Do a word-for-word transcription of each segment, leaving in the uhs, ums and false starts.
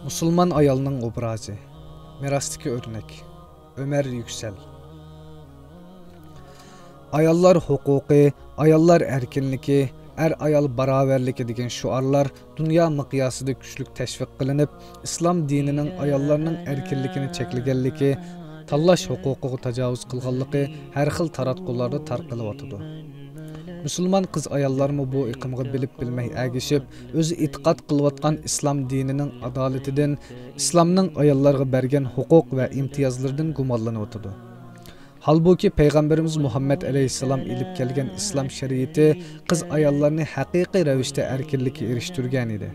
مۇسۇلمان ئايالنىڭ ئوبرازى، مىراستىكى ئۆرنەك. ئۆمەر يۈكسەل. ئاياللار ھوقۇقى، ئاياللار ئەركىنلىكى، ئەر-ئايال باراۋەرلىكى دېگەن شوئارلار دۇنيا مىقياسىدا كۈچلۈك تەشۋىق قىلىنىپ، ئىسلام دىنىنىڭ ئاياللارنىڭ ئەركىنلىكىنى چەكلىگەنلىكى، تاللاش ھوقۇقىغا تاجاۋۇز قىلغانلىقى ھەر خىل تاراتقۇلاردا تارقىلىۋاتىدۇ. مۇسۇلمان قىز-ئاياللارمۇ بۇ ئېقىمغا بىلىپ-بىلمەي ئەگىشىپ، ئۆزى ئېتىقاد قىلىۋاتقان ئىسلام دىنىنىڭ ئادالىتىدىن، ئىسلامنىڭ ئاياللارغا بەرگەن ھوقۇق ۋە ئىمتىيازلىرىدىن گۇمانلىنىۋاتىدۇ. ھالبۇكى، پەيغەمبىرىمىز مۇھەممەد ئەلەيھىسسالام ئېلىپ كەلگەن ئىسلام شەرىئىتى قىز-ئاياللارنى ھەقىقىي رەۋىشتە ئەركىنلىككە ئېرىشتۈرگەن ئىدى.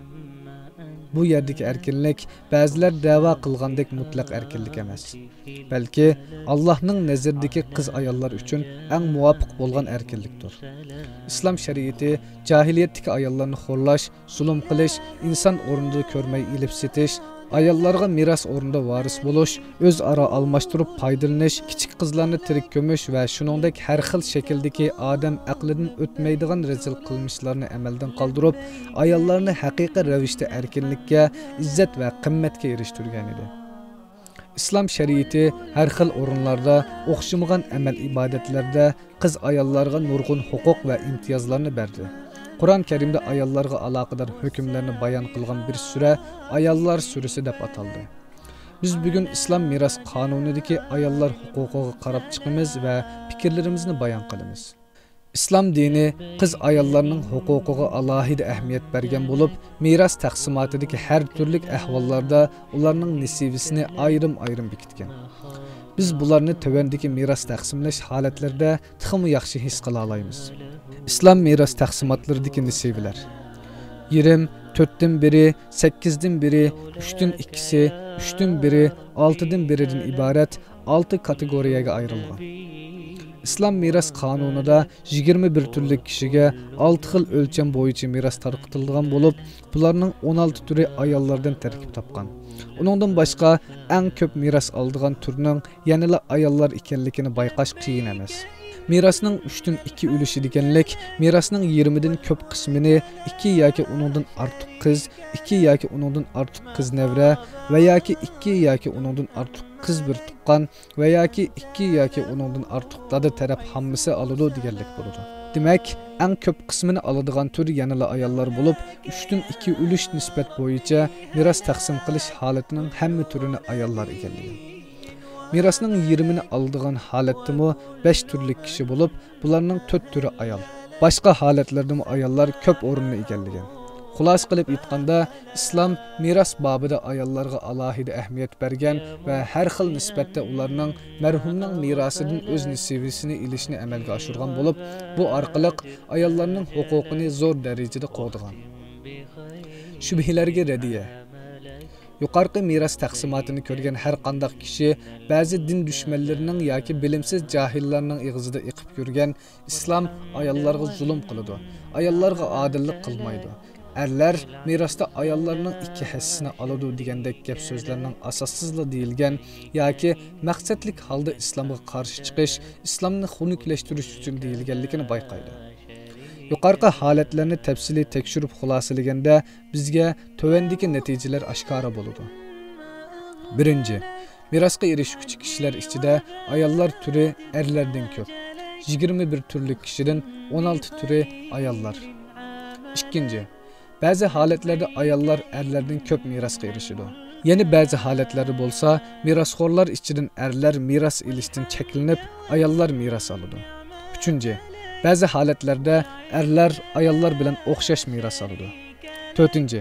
بۇ يەردىكى ئەركىنلىك بەزىلەر دەۋا قىلغاندەك مۇتلەق ئەركىنلىك ئەمەس، بەلكى ئاللاھنىڭ نەزىرىدىكى قىز-ئاياللار ئۈچۈن ئەڭ مۇۋاپىق بولغان ئەركىنلىكتۇر. ئىسلام شەرىئىتى جاھىلىيەتتىكى ئاياللارنى خورلاش، زۇلۇم قىلىش، ئىنسان ئورنىدا كۆرمەي ئېلىپ سېتىش، ئاياللارغا مىراس ئورنىدا ۋارىس بولۇش، ئۆزئارا ئالماشتۇرۇپ پايدىلىنىش، كىچىك قىزلارنى تىرىك كۆمۈش ۋە شۇنىڭدەك ھەر خىل شەكىلدىكى ئادەم ئەقلىدىن ئۆتمەيدىغان رەزىل قىلمىشلارنى ئەمەلدىن قالدۇرۇپ، ئاياللارنى ھەقىقىي رەۋىشتە ئەركىنلىككە، ئىززەت ۋە قىممەتكە ئېرىشتۈرگەن ئىدى. ئىسلام شەرىئىتى ھەر خىل ئورۇنلاردا ئوخشىمىغان ئەمەل-ئىبادەتلەردە قىز-ئاياللارغا نۇرغۇن ھوقۇق ۋە ئىمتىيازلارنى بەردى. قۇرئان كەرىمدە ئاياللارغا ئالاقىدار ھۆكۈملەرنى بايان قىلغان بىر سۈرە ئاياللار سۈرىسى دەپ ئاتالدى. بىز بۈگۈن ئىسلام مىراس قانۇنىدىكى ئاياللار ھوقۇقىغا قاراپ چىقىمىز ۋە پىكىرلىرىمىزنى بايان قىلىمىز. ئىسلام دىنى قىز-ئاياللارنىڭ ھوقۇقىغا ئالاھىدە ئەھمىيەت بەرگەن بولۇپ، مىراس تەقسىماتىدىكى ھەر تۈرلۈك ئەھۋاللاردا ئۇلارنىڭ نېسىۋىسىنى ئايرىم-ئايرىم بېكىتكەن. بىز بۇلارنى تۆۋەندىكى مىراس تەقسىملەش ھالەتلىرىدە تېخىمۇ ياخشى ھېس قىلالايمىز. ئىسلام مىراس تەقسىماتلىرىدىكى نېسىۋىلەر. يېرىم، تۆتتىن بىرى، سەككىزدىن بىرى، ئۈچتىن ئىككىسى، ئۈچتىن بىرى، ئالتىدىن بىرىدىن ئىبارەت ئالتە كاتېگورىيەگە ئايرىلغان. ئىسلام مىراس قانۇنىدا يىگىرمە بىر تۈرلۈك كىشىگە ئالتە خىل ئۆلچەم بويىچە مىراس تارقىتىلىدىغان بولۇپ، بۇلارنىڭ ئون ئالتە تۈرى ئاياللاردىن تەركىب تاپقان. ئۇنىڭدىن باشقا، ئەڭ كۆپ مىراس ئالىدىغان تۈرنىڭ يەنىلا ئاياللار ئىكەنلىكىنى بايقاش قىيىن ئەمەس. مىراسنىڭ ئۈچتىن ئىككى ئۈلۈشى دېگەنلىك، مىراسنىڭ يېرىمىدىن كۆپ قىسمىنى ئىككى ياكى ئۇنىڭدىن ئارتۇق قىز، ئىككى ياكى ئۇنىڭدىن ئارتۇق قىز نەۋرە ۋە ياكى ئىككى ياكى ئۇنىڭدىن ئارتۇق قىز بىر تۇغقان ۋە ياكى ئىككى ياكى ئۇنىڭدىن ئارتۇق دادا تەرەپ ھاممىسى ئالىدۇ دېگەنلىك بولىدۇ. دېمەك، ئەڭ كۆپ قىسمىنى ئالىدىغان تۈر يەنىلا ئاياللار بولۇپ، ئۈچتىن ئىككى ئۈلۈش نىسبەت بويىچە مىراس تەقسىم قىلىش ھالىتىنىڭ ھەممە تۈرىنى ئاياللار ئىگىلىگەن. مىراسنىڭ يېرىمىنى ئالىدىغان ھالەتتىمۇ بەش تۈرلۈك كىشى بولۇپ، بۇلارنىڭ تۆت تۈرى ئايال. باشقا ھالەتلەردىمۇ ئاياللار كۆپ ئورۇننى ئىگىلىگەن. خۇلاسە قىلىپ ئېيتقاندا، ئىسلام مىراس بابىدا ئاياللارغا ئالاھىدە ئەھمىيەت بەرگەن ۋە ھەر خىل نىسبەتتە ئۇلارنىڭ مەرھۇمنىڭ مىراسىدىن ئۆز نېسىۋىسىنى ئېلىشنى ئەمەلگە ئاشۇرغان بولۇپ، بۇ ئارقىلىق ئاياللارنىڭ ھوقۇقىنى زور دەرىجىدە قوغدىغان. شۈبھىلەرگە رەددىيە. يۇقىرىقى مىراس تەقسىماتىنى كۆرگەن ھەر قانداق كىشى بەزى دىن دۈشمەنلىرىنىڭ ياكى بىلىمسىز جاھىللارنىڭ ئېغىزىدا ئېقىپ يۈرگەن «ئىسلام ئاياللارغا زۇلۇم قىلىدۇ، ئاياللارغا ئادىللىق قىلمايدۇ، ئەرلەر مىراستا ئاياللارنىڭ ئىككى ھەسسىسىنى ئالىدۇ» دېگەندەك گەپ سۆزلەرنىڭ ئاساسسىزلا دېيىلگەن ياكى مەقسەتلىك ھالدا ئىسلامغا قارشى چىقىش، ئىسلامنى خۇنۈكلەشتۈرۈش ئۈچۈن دېيىلگەنلىكىنى بايقايدۇ. يۇقىرىقى ھالەتلەرنى تەپسىلىي تەكشۈرۈپ خۇلاسىلىگەندە، بىزگە تۆۋەندىكى نەتىجىلەر ئاشكارا بولىدۇ. بىرىنچى، مىراسقا ئېرىشكۈچى كىشىلەر ئىچىدە ئاياللار تۈرى ئەرلەردىن كۆپ، يىگىرمە بىر تۈرلۈك كىشىدىن ئون ئالتە تۈرى ئاياللار. ئىككىنچى، بەزى ھالەتلەردە ئاياللار ئەرلەردىن كۆپ مىراسقا ئېرىشىدۇ. يەنە بەزى ھالەتلەردە بولسا، مىراسخورلار ئىچىدىن ئەرلەر مىراس ئېلىشتىن چەكلىنىپ، ئاياللار مىراس ئالىدۇ. ئۈچىنچى، بەزى ھالەتلەردە ئەرلەر ئاياللار بىلەن ئوخشاش مىراس ئالىدۇ. تۆتىنچى،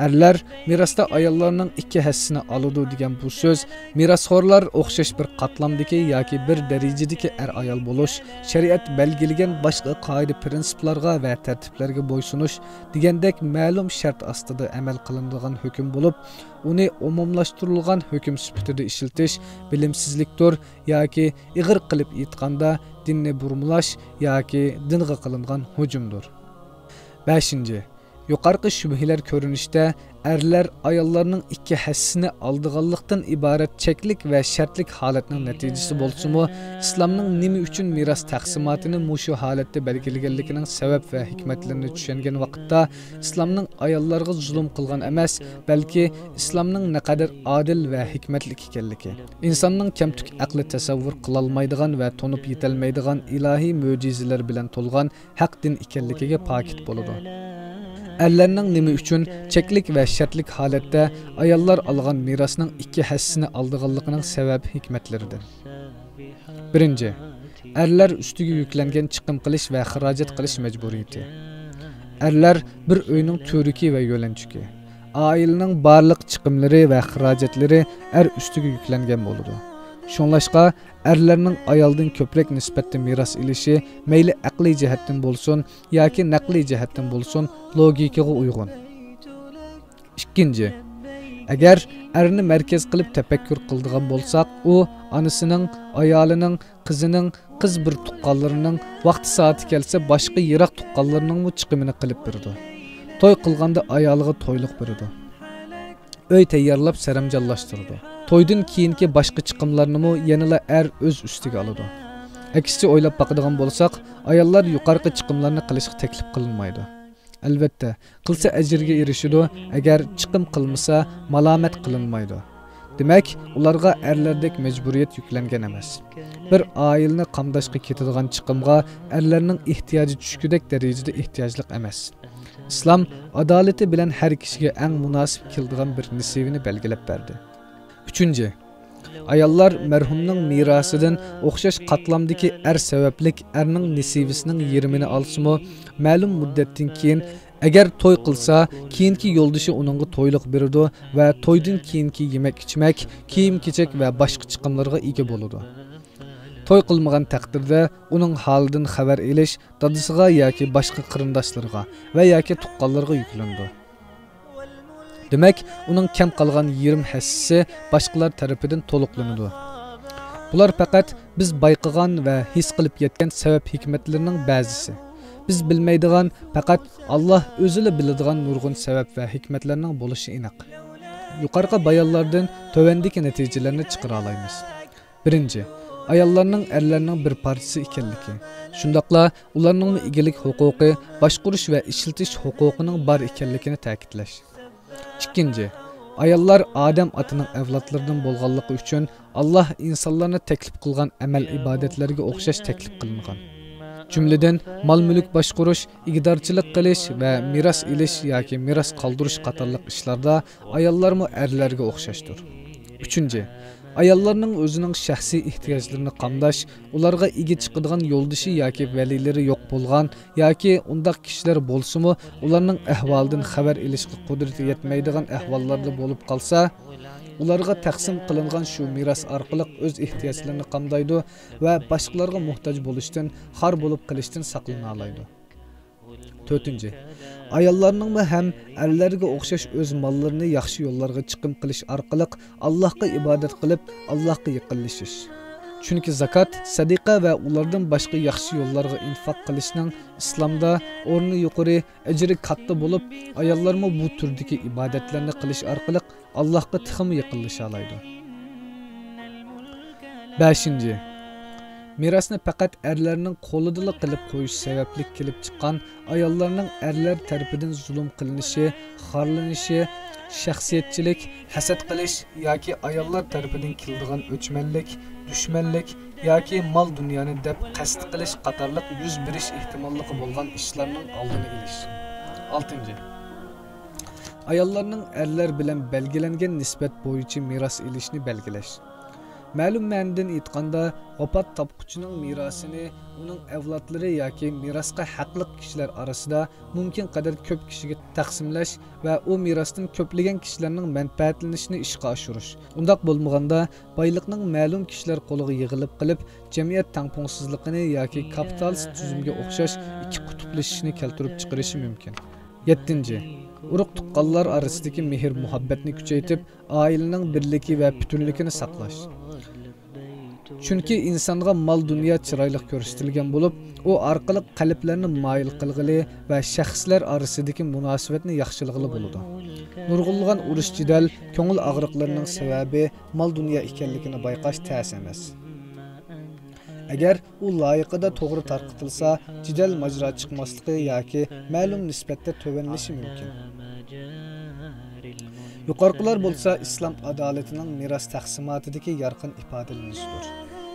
ئەرلەر مىراستا ئاياللارنىڭ ئىككى ھەسسىسىنى ئالىدۇ دېگەن بۇ سۆز، مىراسخورلار ئوخشاش بىر قاتلامدىكى ياكى بىر دەرىجىدىكى ئەر-ئايال بولۇش، شەرىئەت بەلگىلىگەن باشقا قائىدە-پىرىنسىپلارغا ۋە تەرتىپلەرگە بويسۇنۇش دېگەندەك مەلۇم شەرت ئاستىدا ئەمەل قىلىنىدىغان ھۆكۈم بولۇپ، ئۇنى ئومۇملاشتۇرۇلغان ھۆكۈم سۈپىتىدە ئىشلىتىش بىلىمسىزلىكتۇر ياكى، ئېغىر قىلىپ ئېيتقاندا، دىننى بۇرمىلاش ياكى دىنغا قىلىنغان ھۇجۇمدۇر. بەشىنچى، يۇقىرىقى شۈبھىلەر كۆرۈنۈشتە، ئەرلەر ئاياللارنىڭ ئىككى ھەسسىسىنى ئالىدىغانلىقتىن ئىبارەت چەكلىك ۋە شەرتلىك ھالەتنىڭ نەتىجىسى بولسىمۇ، ئىسلامنىڭ نېمە ئۈچۈن مىراس تەقسىماتىنى مۇشۇ ھالەتتە بەلگىلىگەنلىكىنىڭ سەۋەب ۋە ھېكمەتلىرىنى چۈشەنگەن ۋاقىتتا، ئىسلامنىڭ ئاياللارغا زۇلۇم قىلغان ئەمەس، بەلكى ئىسلامنىڭ نەقەدەر ئادىل ۋە ھېكمەتلىك ئىكەنلىكى، ئىنساننىڭ كەمتۈك ئەقلى تەسەۋۋۇر قىلالمايدىغان ۋە تونۇپ يېتەلمەيدىغان ئىلاھىي مۆجىزىلەر بىلەن تولغان ھەق دىن ئىكەنلىكىگە پاكىت بولىدۇ. ئەرلەرنىڭ نېمە ئۈچۈن چەكلىك ۋە شەرتلىك ھالەتتە ئاياللار ئالغان مىراسنىڭ ئىككى ھەسسىسىنى ئالىدىغانلىقىنىڭ سەۋەب ھېكمەتلىرىدىن. بىرىنچى، ئەرلەر ئۈستىگە يۈكلەنگەن چىقىم قىلىش ۋە خىراجەت قىلىش مەجبۇرىيىتى. ئەرلەر بىر ئۆينىڭ تۈۋرۈكى ۋە يۆلەنچۈكى. ئائىلىنىڭ بارلىق چىقىملىرى ۋە خىراجەتلىرى ئەر ئۈستىگە يۈكلەنگەن بولىدۇ. شۇڭلاشقا، ئەرلەرنىڭ ئايالدىن كۆپرەك نىسبەتتە مىراس ئېلىشى مەيلى ئەقلىي جەھەتتىن بولسۇن ياكى نەقلىي جەھەتتىن بولسۇن، لوگىكىغا ئۇيغۇن. ئىككىنچى، ئەگەر ئەرنى مەركەز قىلىپ تەپەككۇر قىلىدىغان بولساق، ئۇ ئانىسىنىڭ، ئايالىنىڭ، قىزىنىڭ، قىز بىر تۇغقانلىرىنىڭ، ۋاقتى سائىتى كەلسە باشقا يىراق تۇغقانلىرىنىڭمۇ چىقىمىنى قىلىپ بېرىدۇ. توي قىلغاندا ئايالىغا تويلۇق بېرىدۇ. ئۆي تەييارلاپ سەرەمجانلاشتۇرىدۇ. تويدىن كېيىنكى باشقا چىقىملارنىمۇ يەنىلا ئەر ئۆز ئۈستىگە ئالىدۇ. ئەكسىچە ئويلاپ باقىدىغان بولساق، ئاياللار يۇقىرىقى چىقىملارنى قىلىشقا تەكلىپ قىلىنمايدۇ. ئەلۋەتتە، قىلسا ئەجىرگە ئېرىشىدۇ، ئەگەر چىقىم قىلمىسا، مالامەت قىلىنمايدۇ. دېمەك، ئۇلارغا ئەرلەردەك مەجبۇرىيەت يۈكلەنگەن ئەمەس. بىر ئائىلىنى قامداشقا كېتىدىغان چىقىمغا ئەرلەرنىڭ ئېھتىياجى چۈشكۈدەك دەرىجىدە ئېھتىياجلىق ئەمەس. ئىسلام ئادالىتى بىلەن ھەر كىشىگە ئەڭ مۇناسىپ كېلىدىغان بىر نېسىۋىنى بەلگىلەپ بەردى. ئۈچىنچى، ئاياللار مەرھۇمنىڭ مىراسىدىن ئوخشاش قاتلامدىكى ئەر سەۋەبلىك ئەرنىڭ نېسىۋىسىنىڭ يېرىمىنى ئالسىمۇ، مەلۇم مۇددەتتىن كېيىن، ئەگەر توي قىلسا، كېيىنكى يولدىشى ئۇنىڭغا تويلۇق بېرىدۇ ۋە تويدىن كېيىنكى يېمەك-ئىچمەك، كىيىم-كېچەك ۋە باشقا چىقىملارغا ئىگە بولىدۇ. توي قىلمىغان تەقدىردە، ئۇنىڭ ھالىدىن خەۋەر ئېلىش دادىسىغا ياكى باشقا قېرىنداشلىرىغا ۋە ياكى تۇغقانلىرىغا يۈكلىنىدۇ. دېمەك، ئۇنىڭ كەم قالغان يېرىم ھەسسىسى باشقىلار تەرىپىدىن تولۇقلىنىدۇ. بۇلار پەقەت بىز بايقىغان ۋە ھېس قىلىپ يەتكەن سەۋەب ھېكمەتلىرىنىڭ بەزىسى. بىز بىلمەيدىغان، پەقەت ئاللا ئۆزىلا بىلىدىغان نۇرغۇن سەۋەب ۋە ھېكمەتلەرنىڭ بولۇشى ئېنىق. يۇقىرىقى بايانلاردىن تۆۋەندىكى نەتىجىلەرنى چىقىرالايمىز. بىرىنچى، ئاياللارنىڭ ئەرلەرنىڭ بىر پارچىسى ئىكەنلىكى، شۇنداقلا ئۇلارنىڭمۇ ئىگىلىك ھوقۇقى، باشقۇرۇش ۋە ئىشلىتىش ھوقۇقىنىڭ بار ئىكەنلىكىنى تەكىتلەش. ئىككىنچى، ئاياللار ئادەم ئاتىنىڭ ئەۋلادلىرىدىن بولغانلىقى ئۈچۈن، ئاللا ئىنسانلارنى تەكلىپ قىلغان ئەمەل ئىبادەتلەرگە ئوخشاش تەكلىپ قىلىنغان. جۈملىدىن، مال-مۈلۈك باشقۇرۇش، ئىگىدارچىلىق قىلىش ۋە مىراس ئېلىش ياكى مىراس قالدۇرۇش قاتارلىق ئىشلاردا ئاياللارمۇ ئەرلەرگە ئوخشاشتۇر. ئۈچىنچى، ئاياللارنىڭ ئۆزىنىڭ شەخسىي ئېھتىياجلىرىنى قامداش، ئۇلارغا ئىگە چىقىدىغان يولدىشى ياكى ۋەلىيلىرى يوق بولغان ياكى ئۇنداق كىشىلەر بولسىمۇ، ئۇلارنىڭ ئەھۋالىدىن خەۋەر ئېلىشقا قۇدرىتى يەتمەيدىغان ئەھۋاللاردا بولۇپ قالسا، ئۇلارغا تەقسىم قىلىنغان شۇ مىراس ئارقىلىق ئۆز ئېھتىياجلىرىنى قامدايدۇ ۋە باشقىلارغا موھتاج بولۇشتىن، خار بولۇپ قېلىشتىن ساقلىنالايدۇ. تۆتىنچى، ئاياللارنىڭمۇ ھەم ئەرلەرگە ئوخشاش ئۆز ماللىرىنى ياخشى يوللارغا چىقىم قىلىش ئارقىلىق ئاللاھقا ئىبادەت قىلىپ، ئاللاھقا يېقىنلىشىش. چۈنكى زاكات، سەدىقە ۋە ئۇلاردىن باشقا ياخشى يوللارغا ئىنفاق قىلىشنىڭ ئىسلامدا ئورنى يۇقىرى، ئەجرى كاتتا بولۇپ، ئاياللارمۇ بۇ تۈردىكى ئىبادەتلەرنى قىلىش ئارقىلىق ئاللاھقا تېخىمۇ يېقىنلىشالايدۇ. بەشىنچى، مىراسنى پەقەت ئەرلەرنىڭ قولىدىلا قىلىپ قويۇش سەۋەبلىك كېلىپ چىققان ئاياللارنىڭ ئەرلەر تەرىپىدىن زۇلۇم قىلىنىشى، خارلىنىشى، شەخسىيەتچىلىك، ھەسەت قىلىش ياكى ئاياللار تەرىپىدىن كېلىدىغان ئۆچمەنلىك، دۈشمەنلىك ياكى مال-دۇنيانى دەپ قەست قىلىش قاتارلىق يۈز بېرىش ئېھتىماللىقى بولغان ئىشلارنىڭ ئالدىنى ئېلىش. ئالتىنچى، ئاياللارنىڭ ئەرلەر بىلەن بەلگىلەنگەن نىسبەت بويىچە مىراس ئېلىشنى بەلگىلەش. مەلۇم مەنىدىن ئېيتقاندا، ۋاپات تاپقۇچىنىڭ مىراسىنى ئۇنىڭ ئەۋلادلىرى ياكى مىراسقا ھەقلىق كىشىلەر ئارىسىدا مۇمكىن قەدەر كۆپ كىشىگە تەقسىملەش ۋە ئۇ مىراستىن كۆپلىگەن كىشىلەرنىڭ مەنپەئەتلىنىشىنى ئىشقا ئاشۇرۇش. ئۇنداق بولمىغاندا، بايلىقنىڭ مەلۇم كىشىلەر قولىغا يىغىلىپ قېلىپ، جەمئىيەت تەڭپۇڭسىزلىقىنى ياكى كاپىتالىست تۈزۈمگە ئوخشاش ئىككى قۇتۇپلىشىشنى كەلتۈرۈپ چىقىرىشى مۇمكىن. يەتتىنچى، ئۇرۇق-تۇغقانلار ئارىسىدىكى مېھىر-مۇھەببەتنى كۈچەيتىپ، ئائىلىنىڭ بىرلىكى ۋە پۈتۈنلۈكىنى ساقلاش. چۈنكى ئىنسانغا مال-دۇنيا چىرايلىق كۆرسىتىلگەن بولۇپ، ئۇ ئارقىلىق قەلبلەرنى مايىل قىلغىلى ۋە شەخسلەر ئارىسىدىكى مۇناسىۋەتنى ياخشىلىغىلى بولىدۇ. نۇرغۇنلىغان ئۇرۇش-جېدەل، كۆڭۈل ئاغرىقلىرىنىڭ سەۋەبى مال-دۇنيا ئىكەنلىكىنى بايقاش تەس ئەمەس. ئەگەر ئۇ لايىقىدا توغرا تارقىتىلسا، جېدەل-ماجىرا چىقماسلىقى ياكى مەلۇم نىسبەتتە تۆۋەنلىشى مۇمكىن. يۇقىرىقىلار بولسا ئىسلام ئادالىتىنىڭ مىراس تەقسىماتىدىكى يارقىن ئىپادىلىنىشىدۇر.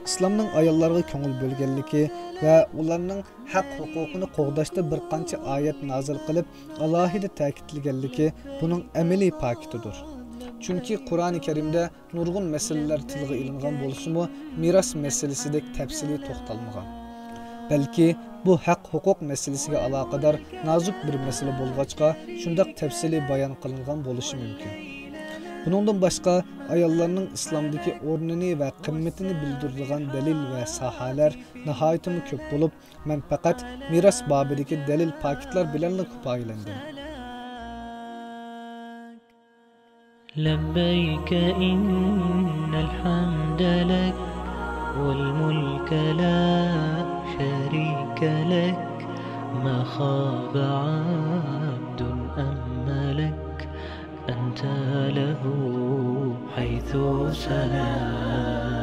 ئىسلامنىڭ ئاياللارغا كۆڭۈل بۆلگەنلىكى ۋە ئۇلارنىڭ ھەق ھوقۇقىنى قوغداشتا بىر قانچە ئايەت نازىل قىلىپ، ئالاھىدە تەكىتلىگەنلىكى بۇنىڭ ئەمەلىي پاكىتىدۇر. چۈنكى قۇرئانى كەرىمدە نۇرغۇن مەسىلىلەر تىلغا ئېلىنغان بولسىمۇ، مىراس مەسىلىسىدەك تەپسىلىي توختالمىغان. بەلكى بۇ ھەق ھوقۇق مەسىلىسىگە ئالاقىدار نازۇك بىر مەسىلە بولغاچقا، شۇنداق تەپسىلىي بايان قىلىنغان بولۇشى مۇمكىن. بۇنىڭدىن باشقا، ئاياللارنىڭ ئىسلامدىكى ئورنىنى ۋە قىممىتىنى بىلدۈرىدىغان دەلىل ۋە ساھەلەر ناھايىتىمۇ كۆپ بولۇپ، مەن پەقەت مىراس بابىدىكى دەلىل پاكىتلار بىلەنلا كۇپايىلەندىم. لبيك إن الحمد لك والملك لا شريك لك، ما خاب عبد أم ملك، أنت له حيث سلك.